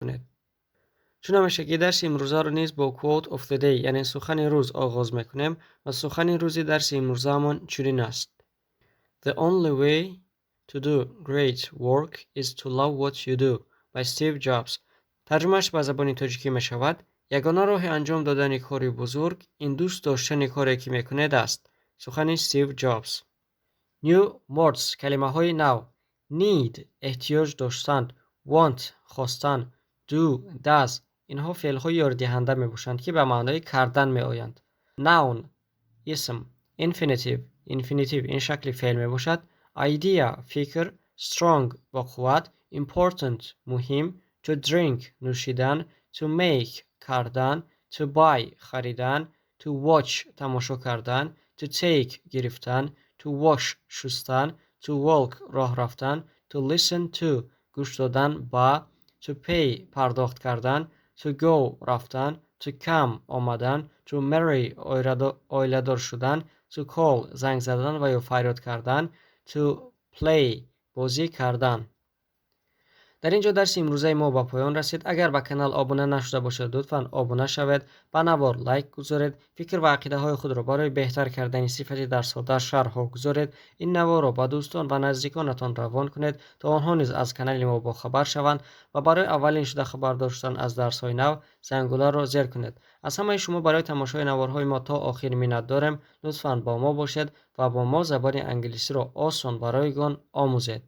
Кунед. Чун ҳамешагӣ, дарси имрӯзаро низ бо Quote of the Day, яъне сухани рӯз, оғоз мекунем ва сухани рӯзи дарси имрӯзаамон чунин аст: "The only way to do great work is to love what you do" by Steve Jobs. Тарҷумааш ба забони тоҷикӣ мешавад: ягона роҳи анҷом додани кори бузург ин дӯст доштани коре, ки мекунед, аст. Сухани Стив Ҷобс. New words, калимаҳои нав. Need, эҳтиёҷ доштан. Want, хостан. Do, does, инҳо феълҳои ёридиҳанда мебошанд, ки ба маънои кардан меоянд. Noun, исм. Infinitive, infinitive, ин шакли феъл мебошад. Idea, фикр. Strong, бо қувват. Important, муҳим. To drink, нӯшидан. To make, кардан. To buy, харидан. To watch, тамошо кардан. To take, гирифтан. To wash, шустан. To walk, роҳ рафтан. To listen to, гӯш додан ба. To pay, пардохт кардан. To go, рафтан. To come, омадан. To marry, оиладор шудан. To call, занг задан ва ё фарёд кардан. To play, бозӣ кардан. Дар ин ҷо дарси имрӯзаи мо ба поён расид. Агар ба канал обуна нашуда бошед, лутфан обуна шавед, ба навор лайк гузоред, фикр ва ақидаҳои худро барои беҳтар кардани сифати дарсҳо дар шарҳҳо гузоред. Ин наворро ба дӯстон ва наздиконатон равон кунед, то онҳо низ аз канали мо бохабар шаванд, ва барои аввалин шуда хабардор шудан аз дарсҳои нав зангуларо зер кунед. Аз ҳамаи шумо барои тамошои наворҳои мо то охир миннат дорем. Лутфан бо мо бошед ва бо мо забони англисиро осон ва ройгон омӯзед.